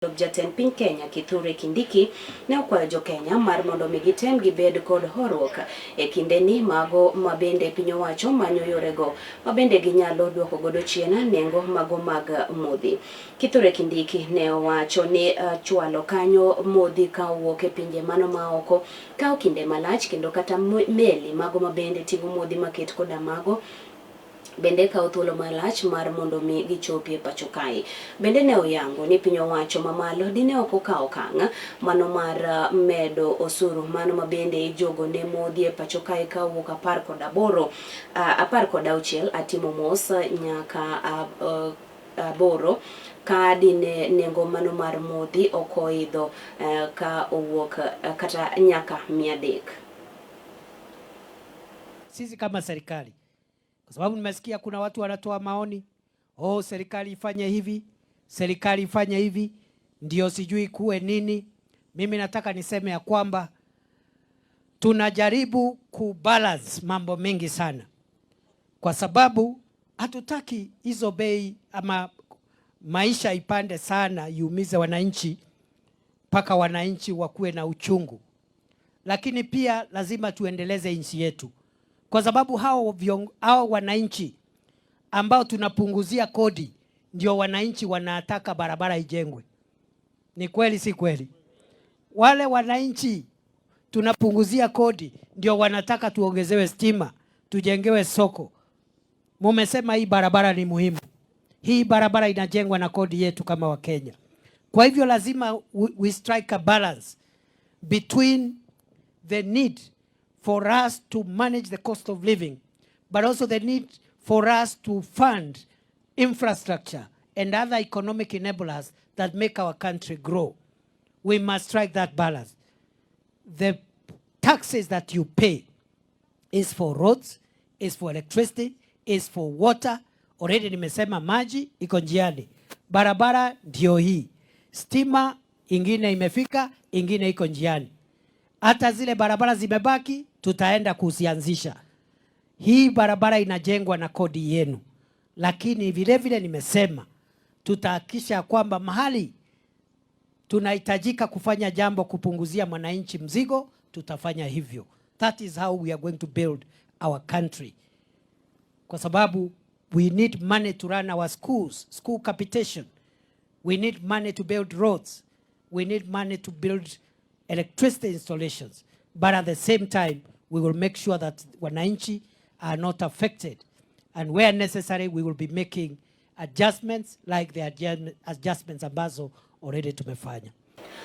Jatend piny Kenya Kithure Kindiki ne okwayo jo-Kenya mar mondo mi gitem gibed kod horuok e kindeni mago ma bende piny owacho manyo yorego ma bende ginyalo duoko godo chien nengo mago mag modhi. Kithure Kindiki ne owacho ni chwalo kanyo modhi ka owuok e pinje mano ma oko kawo kinde malach kendo kata meli mago ma bende ting'o modhi maket koda mago bende kawo thuolo malach mar mondo mi gichopi e pacho kae. Bende ne oyango ni piny owacho mamalo dine ok okawo okang' mano mar medo osuru mano ma bende ijogo ne modhi e pacho kae ka owuok 18, 16 atimo mos nyaka 8 ka dine nengo mano mar modhi ok oidho ka owuok kata nyaka 300. Sisi kama serikali, kwa sababu nimesikia kuna watu wanatoa maoni, oh, serikali ifanye hivi, serikali ifanye hivi, ndio sijui kuwe nini. Mimi nataka niseme ya kwamba tunajaribu kubalance mambo mengi sana, kwa sababu hatutaki hizo bei ama maisha ipande sana iumize wananchi mpaka wananchi wakuwe na uchungu, lakini pia lazima tuendeleze nchi yetu, kwa sababu hao wananchi ambao tunapunguzia kodi ndio wananchi wanataka barabara ijengwe. Ni kweli si kweli? Wale wananchi tunapunguzia kodi ndio wanataka tuongezewe stima, tujengewe soko. Mumesema hii barabara ni muhimu. Hii barabara inajengwa na kodi yetu kama Wakenya. Kwa hivyo lazima we strike a balance between the need for us to manage the cost of living, but also the need for us to fund infrastructure and other economic enablers that make our country grow. We must strike that balance. The taxes that you pay is for roads, is for electricity, is for water. Already nimesema maji iko njiani, barabara ndio hii, stima ingine imefika, ingine iko njiani. Hata zile barabara zimebaki, tutaenda kuzianzisha. Hii barabara inajengwa na kodi yenu, lakini vile vile nimesema tutahakikisha kwamba mahali tunahitajika kufanya jambo kupunguzia mwananchi mzigo, tutafanya hivyo. That is how we are going to build our country, kwa sababu we need money to run our schools, school capitation. We need money to build roads. We need money to build electricity installations. But at the same time, we will make sure that wananchi are not affected. And where necessary, we will be making adjustments like the adjustments ambazo already tumefanya.